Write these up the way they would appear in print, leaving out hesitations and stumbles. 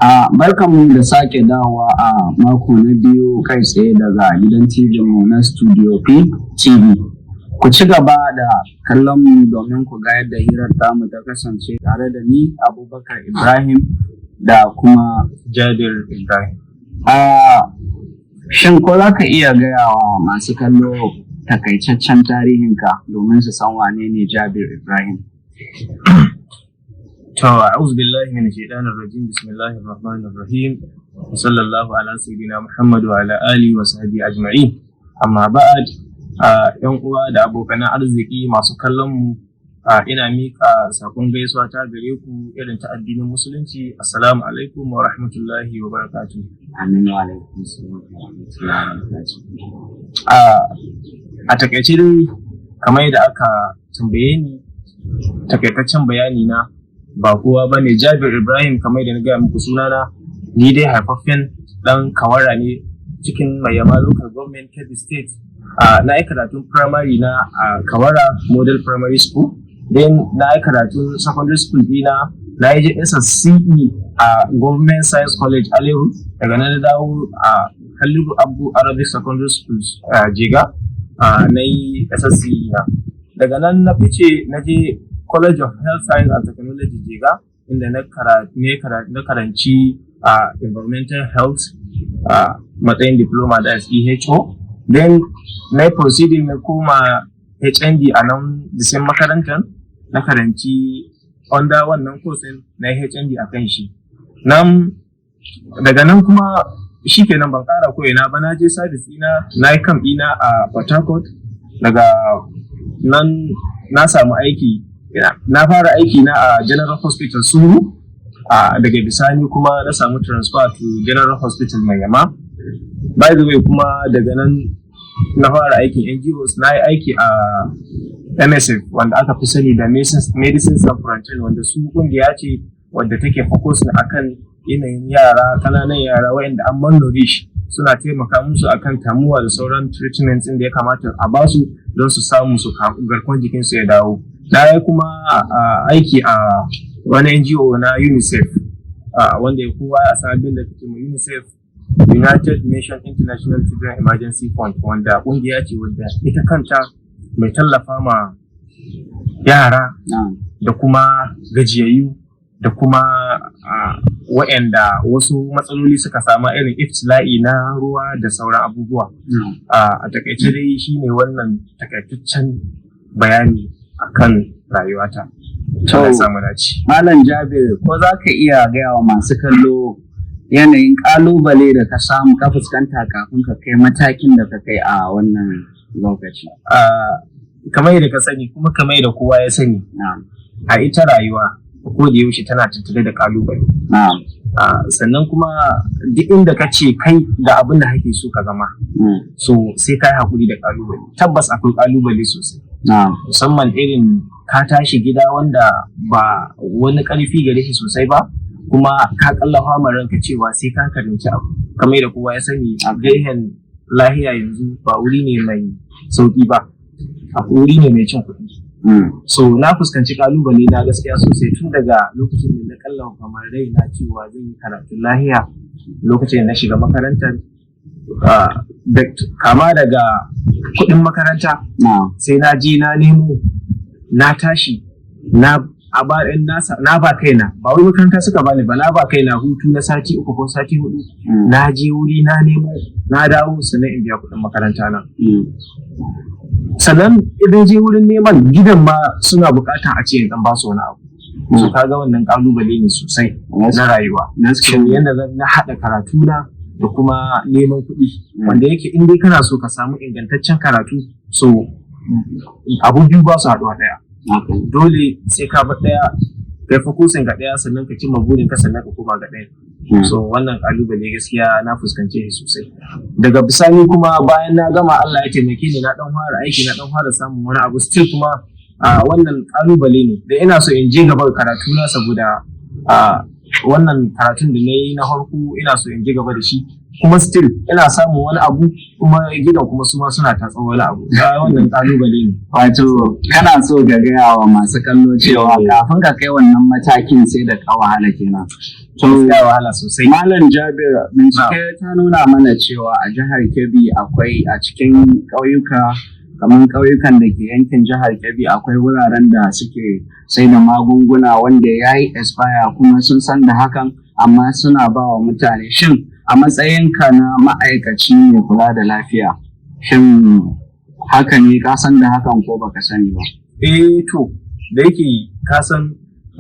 A barkanmu da sake dawowa a mako na biyu kai tsaye daga gidan TV mu na Studio P TV. Ku ci gaba da kallon mu domin ku ga yadda hirar tamu ta kasance tare da ni, Abubakar Ibrahim, da kuma Jabir Ibrahim. A shin ko za ka iya gaya wa masu kallo takaitaccen tarihinka domin su san wane ne Jabir Ibrahim? To, a'udhu billahi minash shaitanir rajim. Bismillahir rahmanir rahim. Wa sallallahu ala sayyidina Muhammad wa ala alihi wa sahbihi ajma'in. Amma ba'ad, yan uwa da abokan arziki masu kallon mu, ina mika sakon gaisuwa ta gare ku irin ta addinin Musulunci. Assalamu alaikum wa rahmatullahi wa barakatuh. Amin, wa alaikum salam wa rahmatullahi wa barakatuh. A takaice dai, kamar yadda aka tambaye ni takaitaccen bayani na, ba kowa ba ne Jabir Ibrahim, kamar yadda na gaya muku sunana. Ni dai haifaffen dan Kawara ne cikin Maiyama Local Government, Kebbi State. Na yi karatun primary na a Kawara Model Primary School, then na yi karatun secondary school dina, na yi JSS CE a Government Science College, Aleru. Daga nan na dawo a Halliru Abu Arabic Secondary School, Jega, na yi SSCE na. Daga nan na fice na je College of Health Science and Technology, Jega, inda na karanci a environmental health a matsayin diploma, da EHO. Then na yi proceeding na koma HND a nan the same makarantar, na karanci under wannan course din, na yi HND a kan shi. Nan daga nan kuma shikenan, ban kara ko ina ba. Na je service ina, na yi camp ina a Port Harcourt. Daga nan na samu aiki, na fara aiki na a General Hospital Suru. A daga bisani kuma na samu transfer to General Hospital Maiyama. By the way, kuma daga nan na fara aikin NGOs. Na yi aiki a MSF, wanda aka fi sani da Medicine Sans Frontier, wanda su kungiya ce wadda take focus akan yanayin yara, kananan yara waɗanda an malnourish, suna taimaka musu akan tamuwa da sauran treatments da ya kamata a basu don su samu su garkuwar jikinsu ya dawo. Na yi kuma aiki a wani NGO na UNICEF, wanda ya kowa a san abin da kake mu UNICEF, United Nations International Children Emergency Fund, wanda kungiya ce wadda ita kanta mai tallafa ma yara da kuma gajiyayyu da kuma waɗanda wasu matsaloli suka samu, irin iftila'i na ruwa da sauran abubuwa. A takaice dai shine wannan takaitaccen bayani akan rayuwata. To, samu dace. Malam Jabir, ko za ka iya gaya wa masu kallo yanayin ƙalubale da ka samu, ka fuskanta kafin ka kai matakin da ka kai a wannan lokaci? Kamar yadda ka sani, kuma kamar yadda kowa ya sani, a ita rayuwa ko da yaushe tana tattare da kalubale. Sannan kuma duk inda ka ce kai ga abin da kake so ka zama, so sai ka yi haƙuri da kalubale. Tabbas akwai kalubale sosai. Musamman irin ka tashi gida wanda ba wani ƙarfi gare shi sosai ba, kuma ka kallafa ma ranka cewa sai ka karanci abu. Kamar yadda kowa ya sani, a gehen lahiya yanzu ba wuri ne mai sauƙi ba, a wuri ne mai cin kuɗi. So na fuskanci kalubale na gaskiya sosai tun daga lokacin da na kallafa kamar rai na cewa zan yi karatun lahiya. Lokacin da na shiga makarantar, kama daga kuɗin makaranta, sai na je na nemo, na tashi na a ba na ba kaina, ba wai makaranta suka bani ba, na ba kaina hutu na sati 3 ko sati 4, na je wuri na nemo, na dawo, sannan in biya kuɗin makaranta na. Sannan idan je wurin neman, gidan ma suna buƙatan a ce in dan ba su wani abu. So kaga wannan kalubale ne sosai na rayuwa. So yanda na haɗa karatu na da kuma neman kuɗi, wanda yake in dai kana so ka samu ingantaccen karatu, so abu biyu ba su haɗuwa ɗaya. Dole sai ka bar ɗaya, kai focusing ga ɗaya, sannan ka cimma burin ka, sannan ka koma ga ɗaya. So wannan kalubale gaskiya na fuskance shi sosai. Daga bisani kuma, bayan na gama, Allah ya taimake ni na dan fara aiki, na dan fara samun wani abu, still kuma wannan kalubale ne da ina so in je gaba karatu na, saboda wannan karatun da na yi na farko ina so in je gaba da shi. Kuma still ina samun wani abu, kuma gidan kuma su ma suna tatsan wani abu. Ga wannan kalubale ne. Wato kana so ka gaya wa masu kallo cewa kafin ka kai wannan matakin sai da ka wahala kenan. To, Gaskiya wahala sosai. Malam Jabir, bincike ta nuna mana cewa a jihar Kebbi akwai, a cikin ƙauyuka, kamar ƙauyukan da ke yankin jihar Kebbi, akwai wuraren da suke sai da magunguna wanda ya yi expire, kuma sun san da hakan amma suna ba wa mutane. Shin a matsayinka na ma'aikaci mai kula da lafiya, shin haka ne, ka san da hakan ko baka sani ba? Eh to, da yake ka san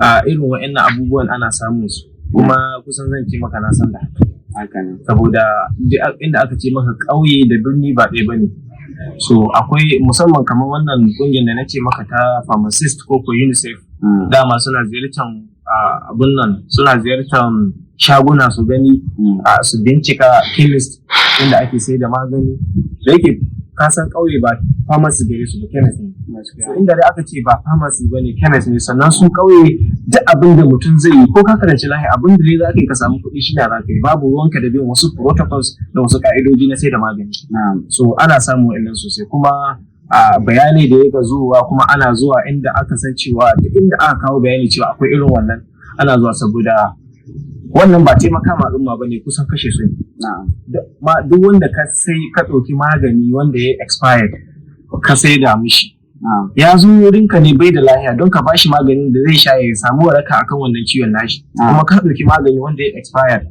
a irin wa'annan abubuwan ana samun su, kuma kusan zan ce maka na san da haka. Haka ne. Saboda duk inda aka ce maka ƙauye da birni ba ɗaya bane. So akwai, musamman kamar wannan ƙungiyar da na ce maka ta pharmacist ko UNICEF, dama suna ziyartar abun nan, suna ziyartar shaguna su gani, su bincika chemist inda ake sai da magani. Da yake ka san ƙauye ba pharmacy gare su ba, chemist ne. So inda dai aka ce ba pharmacy ba ne, chemist ne. Sannan su ƙauye, duk abin da mutum zai yi, ko ka karanci lahi, abin da dai za ka yi ka samu kuɗi shi ne za ka yi, babu ruwanka da bin wasu protocols da wasu ka'idoji na sai da magani. So ana samun wa'annan sosai, kuma a bayani da ya zuwa, kuma ana zuwa inda aka san cewa duk inda aka kawo bayani cewa akwai irin wannan, ana zuwa, saboda wannan ba taimaka ma al'umma ba ne, kusan kashe su ne. Duk wanda ka sai ka ɗauki magani wanda ya expired ka sai da mishi, ya zo wurinka ne bai da lafiya, don ka bashi maganin da zai sha ya samu waraka akan wannan ciwon nashi, kuma ka ɗauki magani wanda ya expired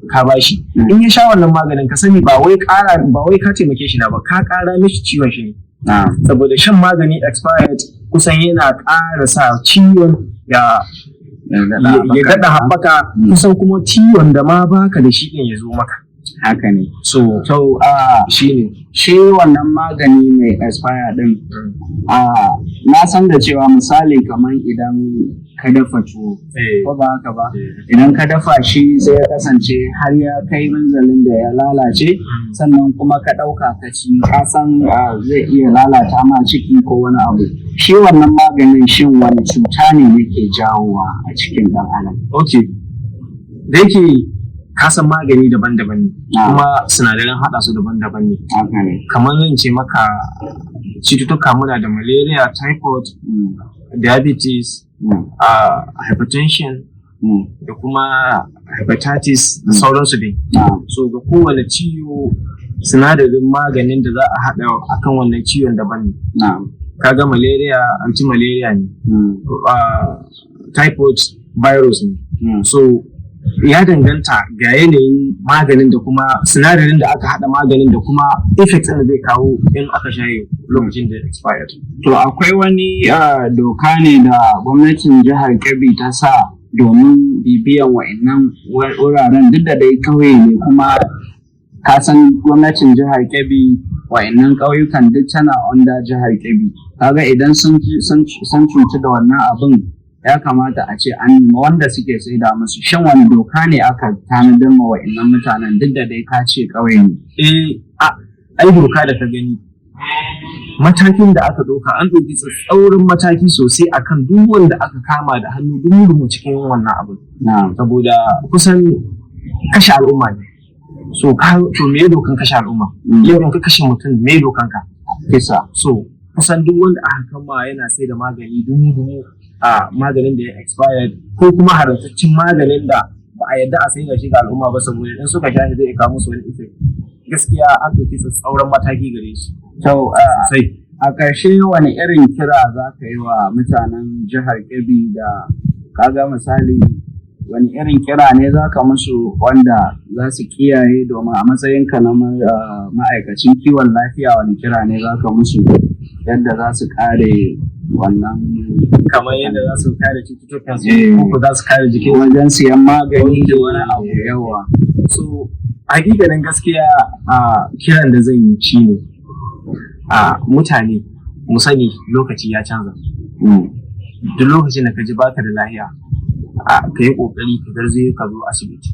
ka bashi. In ya sha wannan maganin, ka sani ba wai ƙara, ba wai ka taimake shi na ba, ka ƙara mishi ciwon shi ne, saboda shan magani expired kusan yana ƙara sa ciwon ya daɗa haɓaka, kusan kuma ciwon da ma baka da shi ɗin ya zo maka. Haka ne. So To, shi ne. shi wannan magani mai expire din, na san da cewa misali kamar idan ka dafa tuwo, ko ba haka ba, idan ka dafa shi sai ya kasance har ya kai manzalin da ya lalace, sannan kuma ka ɗauka ka ci, ka san zai iya lalata ma ciki ko wani abu. Shi wannan maganin, shin wani cuta ne yake jawowa a cikin ɗan adam? Ok, da yake ka san magani daban-daban ne, kuma sinadaran haɗa su daban-daban ne. Haka ne. Kamar zan ce maka cututtuka, muna da malaria, typhoid, diabetes, hypertension da kuma hepatitis da sauransu dai. So ga kowane ciwo, sinadarin maganin da za a haɗa akan wannan ciwon daban ne. Kaga malaria anti-malaria ne, typhoid virus ne. So ya danganta ga yanayin maganin da kuma sinadarin da aka haɗa maganin da kuma effect ɗin da zai kawo in aka shaye lokacin da expired. To, akwai wani doka ne da gwamnatin jihar Kebbi ta sa domin bibiyan wa'annan wuraren, duk da dai kauye ne, kuma ka san gwamnatin jihar Kebbi, wa'annan ƙauyukan duk tana under jihar Kebbi. Kaga idan sun cuci da wannan abin, ya kamata a ce an nemi wanda suke saida musu. Shin wani doka ne aka tanadar ma wa'annan mutanen, duk da dai ka ce ƙauye ne? Eh, ai doka da ka gani, matakin da aka ɗauka, an ɗauki tsaurin mataki sosai akan duk wanda aka kama da hannu dumu-dumu cikin wannan abu, saboda kusan kashe al'umma ne. So ka, to me dokan kashe al'umma? Yau in ka kashe mutum, me dokan ka? Kisa. So kusan duk wanda aka kama yana sai da magani dumu-dumu, a maganin da ya expired ko kuma haramtaccen maganin da ba a yadda a sai da shi ga al'umma ba, saboda in suka sha shi zai kawo musu wani effect, gaskiya an ɗauki tsauran mataki gare shi. To, sai a ƙarshe, wani irin kira za ka yi wa mutanen jihar Kebbi da kaga misali, wani irin kira ne za ka musu wanda za su kiyaye, domin a matsayinka na ma'aikacin kiwon lafiya, wani kira ne za ka musu yadda za su kare wannan? Kamar yadda za su kare cututtukan su ko za su kare jikin wajen siyan magani da wani abu yawa. So hakikanin gaskiya, a kiran da zan yi shine a mutane mu sani lokaci ya canza. Duk lokacin da ka ji baka da lahiya, a ka yi kokari ka garzayo ka zo asibiti.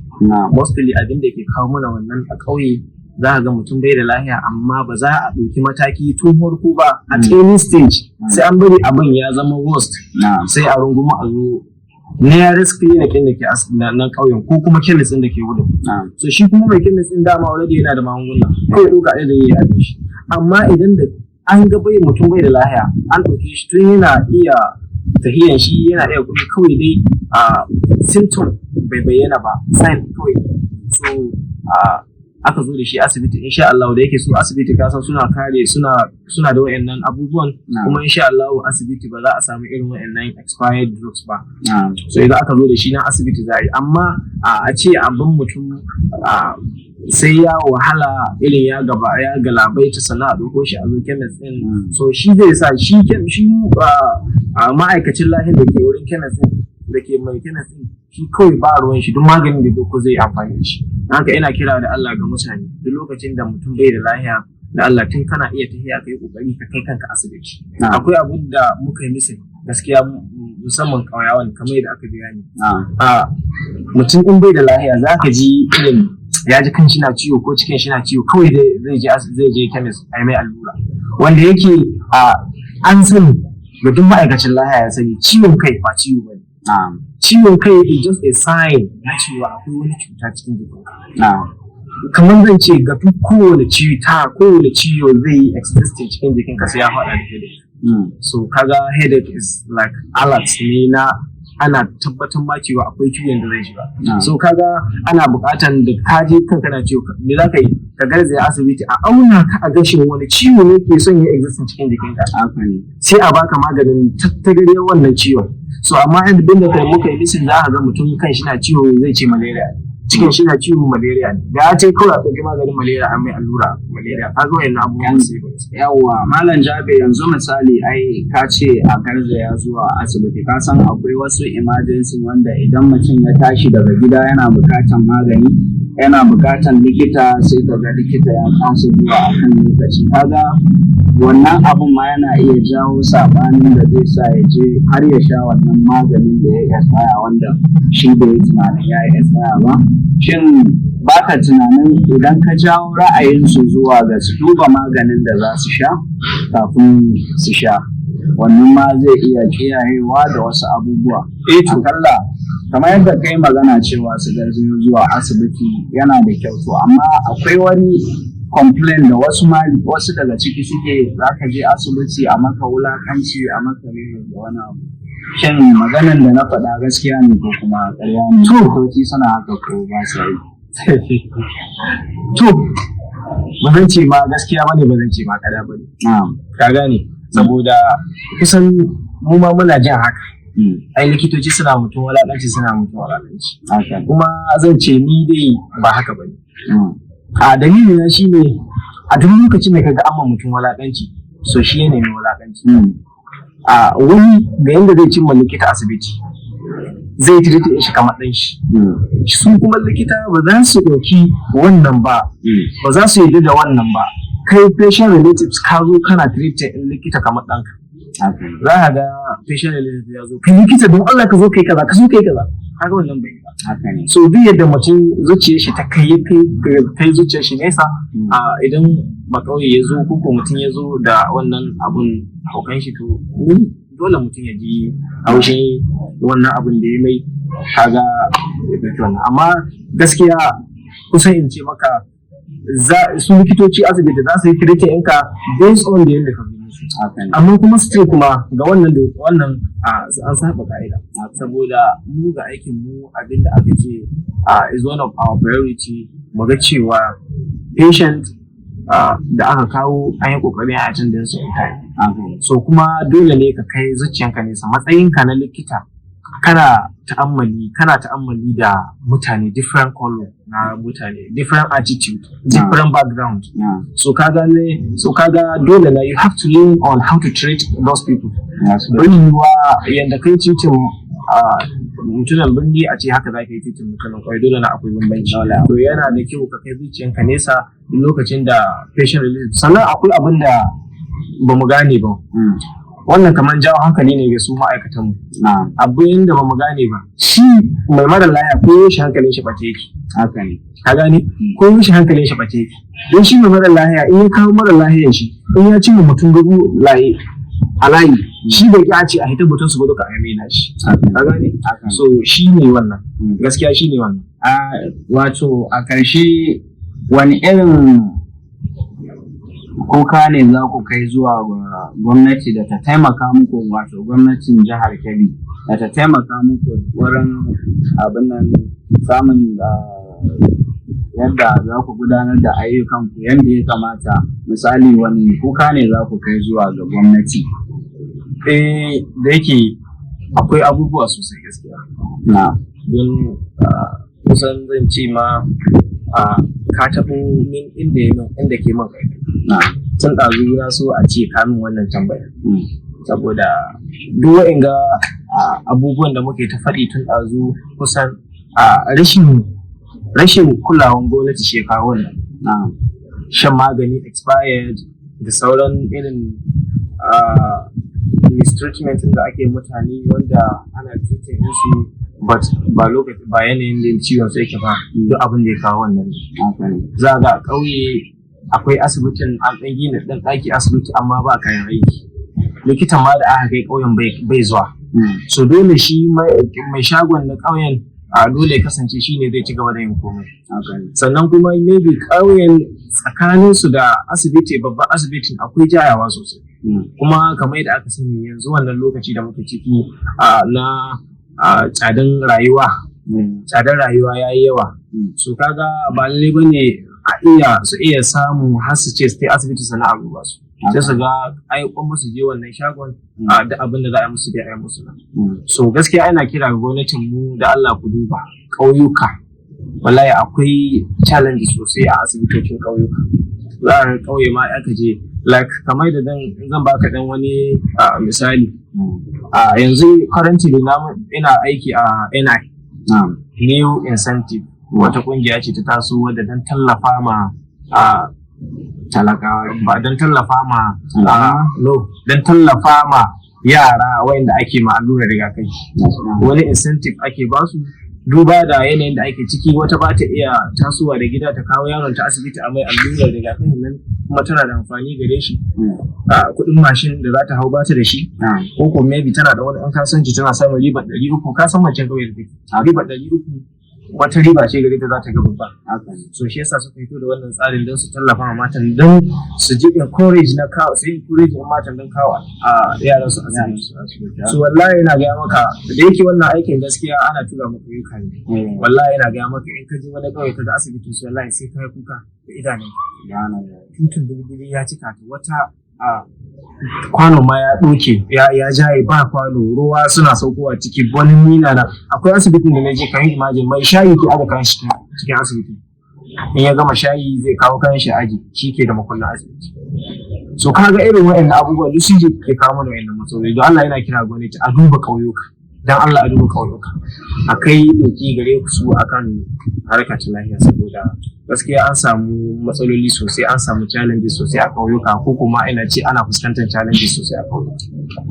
Mostly abin da ke kawo mana wannan a ƙauye, za ka ga mutum bai da lahiya amma ba za a ɗauki mataki tun farko ba, a training stage, sai an bari abin ya zama worst, sai a runguma a zo Nearest clinic ɗin da ke nan ƙauyen ko kuma chemist ɗin da ke wurin. So shi kuma mai chemist ɗin dama already yana da magunguna, kawai ɗauka ɗaya da yayi abin shi. Amma idan da an ga bai mutum bai da lahiya, an ɗauke shi tun yana iya tahiyan shi, yana iya kuma kawai dai a symptom bai bayyana ba, sign kawai, so aka zo da shi asibiti, insha Allah da yake su asibiti kasan suna kare, suna da wayannan abubuwan, kuma insha Allah asibiti ba za a samu irin wayannan expired drugs ba. So idan aka zo da shi na asibiti za a yi, amma a ce abin mutum sai ya wahala, irin ya gaba ya galabaita, sannan a ɗauko shi a zo chemist din. So shi zai sa shi ma'aikacin lahiyar da ke wurin chemist din, da ke mai chemist din, shi kawai ba ruwan shi, duk maganin da doko zai amfani da shi. Haka ina kira da Allah ga mutane, duk lokacin da mutum bai da lahiya, da Allah tun kana iya tafiya kai kokari ka kai kanka asibiti. Akwai abun da muka yi missing gaskiya, musamman ƙauyawan, kamar yadda aka biya ni. A mutum in bai da lahiya, za ka ji irin ya ji kan shi na ciwo ko cikin shi na ciwo, kawai zai je chemist a yi mai allura, wanda yake a an sani ga duk ma'aikacin lahiya ya sani ciwon kai ba ciwo bane. Ciwon kai is just a sign na cewa akwai wani cuta cikin jikinka. Kamar zan ce ga duk kowane ciwo ta kowane ciwo zai yi existing cikin jikinka, sai ya faɗa da headache. So kaga headache is like alert ne na ana tabbatar ma cewa akwai ciwon da zai shiga. So kaga ana buƙatan da ka je kanka na ciwo, me za ka yi? Ka garzaya asibiti a auna ka, a gashin wani ciwo ne ke son ya existing cikin jikinka, sai a baka maganin tattagariyar wannan ciwon. So amma in da kai muka yi missing, za ka ga mutum kan shi na ciwo zai ce malaria, cikin shi na ciwo malaria ne, da ya ce kawai a ɗauki maganin malaria an mai allura malaria. Kaga wayannan abubuwan sai ba. Yawwa, Malam Jabe, yanzu misali ai ka ce a garzaya zuwa asibiti. Ka san akwai wasu emergency wanda idan mutum ya tashi daga gida yana bukatan magani, yana bukatan likita, sai ka ga likita ya kasa zuwa akan lokaci. Kaga wannan abun ma yana iya jawo sabanin da zai sa ya je har ya sha wannan maganin da ya expire, wanda shi bai yi tunanin ya yi expire ba. Shin baka tunanin idan ka jawo ra'ayinsu zuwa ga su duba maganin da za su sha kafin su sha, wannan ma zai iya kiyayewa da wasu abubuwa? Eh to. Akalla kamar yadda kai magana cewa su garzayo zuwa asibiti yana da kyau, to amma akwai wani complain da wasu ma wasu daga ciki suke, za ka je asibiti a maka wulakanci, a maka ne da wani abu. Shin maganan da na faɗa gaskiya ne ko kuma ƙarya ne? To. Likitoci suna haka ko ba su yi? To, ba zan ce ma gaskiya bane, ba zan ce ma ƙarya bane. Ka gane, saboda kusan mu ma muna jin haka, ai likitoci suna mutum walakanci, suna mutum walakanci. Kuma zan ce ni dai ba haka bane. A dalili na shine, a duk lokacin da kaga amma mutum walakanci, so shi ya nemi walakanci. A wani ga yanda zai cimma likita asibiti, zai treat shi kamar ɗan shi. Su kuma likita ba za su ɗauki wannan ba, ba za su yarda da wannan ba. Kai patient relatives ka zo kana treating ɗin likita kamar ɗanka, za ka ga patient relative ya zo, "Kai likita, don Allah ka zo kai kaza, ka zo kai kaza." Kaga wannan bai yi ba. Haka ne. So duk yadda mutum zuciyar shi ta kai kai zuciyar shi nesa, a idan ba kauye ya zo ko mutum ya zo da wannan abun haukan shi, to ni dole mutum ya ji haushin wannan abun da ya mai. Kaga ya ɗauki wannan. Amma gaskiya kusan in ce maka za su likitoci asibiti za su yi treating ɗinka based on da yadda ka zo musu. Haka ne. Amma kuma still kuma ga wannan wannan an saba ka'ida, saboda mu ga aikin mu, abinda aka ce is one of our priority, mu ga cewa patient da aka kawo an yi kokarin a attendance su in time. Haka ne. So kuma dole ne ka kai zuciyanka nesa. Matsayinka na likita, kana ta'ammali da mutane, different color na mutane, different attitude, different background. So kaga ne, so kaga dole na you have to learn on how to treat those people. Yes. Bai yiwuwa yanda kai treating mutumin birni a ce haka za ka yi treating mutumin ƙauye. Dole na akwai bambanci. Dole. To yana da kyau ka kai zuciyanka nesa lokacin da patient release. Sannan akwai abin da ba mu gane ba, wannan kamar jawo hankali ne ga su ma'aikatan mu. Abin da ba mu gane ba, shi mai mara lafiya ko yaushe hankalin shi bace yake. Haka ne. Ka gane, ko yaushe hankalin shi bace yake, don shi mai mara lafiya in ya kawo mara lafiyan shi, in ya cimma mutum 1000 laye A layi shi bai ki a ce a hita batun su ba duka a mai nashi, ka gane? So shi ne wannan, gaskiya shi ne wannan. Wato a ƙarshe, wani irin kuka ne za ku kai zuwa ga gwamnati da ta taimaka muku, wato gwamnatin jihar Kebbi, da ta taimaka muku wurin abin nan samun yadda za ku gudanar da ayyukanku yadda ya kamata? Misali, wani kuka ne za ku kai zuwa ga gwamnati? Eh, da yake akwai abubuwa sosai gaskiya, don kusan zan ce ma ka taɓo min inda ya min, inda ke min kai tun ɗazu. Na so a ce ka min wannan tambaya, saboda duk wa'inga abubuwan da muke ta faɗi tun ɗazu, kusan rashin kulawan gwamnati shi ya kawo wannan. Shan magani expired da sauran irin mistreatment da ake mutane, wanda ana treating su but ba lokaci ba, yanayin da ciwon su yake ba, duk abin da ya kawo wannan. Za ga a ƙauye akwai asibitin, an ɗan gina ɗan ɗaki asibiti, amma ba kayan aiki. Likitan ma da aka kai ƙauyen bai zuwa. So dole shi mai shagon na ƙauyen a dole ya kasance shi ne zai ci gaba da yin komai. Sannan kuma maybe ƙauyen tsakanin su da asibiti, babban asibitin, akwai jayawa sosai. Kuma kamar yadda aka sani, yanzu wannan lokaci da muke ciki na tsadan rayuwa, tsadar rayuwa ya yi yawa. So kaga ba lallai bane a iya su iya samu har su ce su tai asibiti sannan a duba su. Sai su ga ai kuma su je wannan shagon, a da abin da za a yi musu dai a yi musu nan. So gaskiya ina kira ga gwamnatin mu, da Allah ku duba ƙauyuka. Wallahi akwai challenge sosai a asibitocin ƙauyuka. Za a ƙauye ma aka je, like kamar da zan baka dan wani misali. A yanzu currently na ina aiki a NI, New Incentive, wata kungiya ce ta taso wadda don tallafa ma a talakawa. Ba don tallafa ma a, no, don tallafa ma yara wayanda ake ma allurar rigakafi. Wani incentive ake basu, duba da yanayin da ake ciki, wata ba ta iya tasowa da gida ta kawo yaron ta asibiti a mai allurar rigakafin nan, kuma tana da amfani gare shi. A kuɗin mashin da za ta hau ba ta da shi, ko maybe tana da wani ɗan kasuwanci, tana samun ribar 300. Ka san macen kawai da take ribar 300 wata riba ce gare ta, za ta ga babba. So shi yasa suka fito da wannan tsarin don su tallafa ma matan, don su ji encourage na kawo, su yi encourage na matan don kawo a yaran su asibiti. So wallahi ina gaya maka, da yake wannan aikin gaskiya ana tura maka ƙauyuka ne, wallahi ina gaya maka, in ka je wani ƙauye ka ga asibitin su, wallahi sai ka yi kuka da idanun. Tutun bilibili ya cika ta, wata a kwano ma ya ɗauke, ya jaye, ba kwano, ruwa suna saukowa ciki, wani nina na. Akwai asibitin da na je, kan imagine, mai shayi ke aje kayan shi cikin asibiti. In ya gama shayi zai kawo kayan shi aji, shi ke da makullin asibiti. So kaga irin waɗannan abubuwan duk sun ke kawo mana waɗannan matsaloli. Don Allah yana kira gwamnati a duba ƙauyuka, don Allah a duba ƙauyuka, a kai ɗauki gare su akan harkar ta lafiya, saboda gaskiya an samu matsaloli sosai, an samu challenges sosai a ƙauyuka, ko kuma ina ce ana fuskantar challenges sosai a ƙauyuka.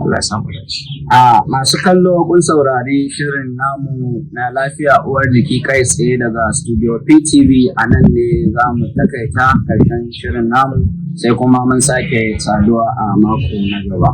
Allah ya samu dace. A masu kallo, kun saurari shirin namu na Lafiya Uwar Jiki kai tsaye daga Studio PTV. A nan ne za mu takaita karshen shirin namu, sai kuma mun sake saduwa a mako na gaba.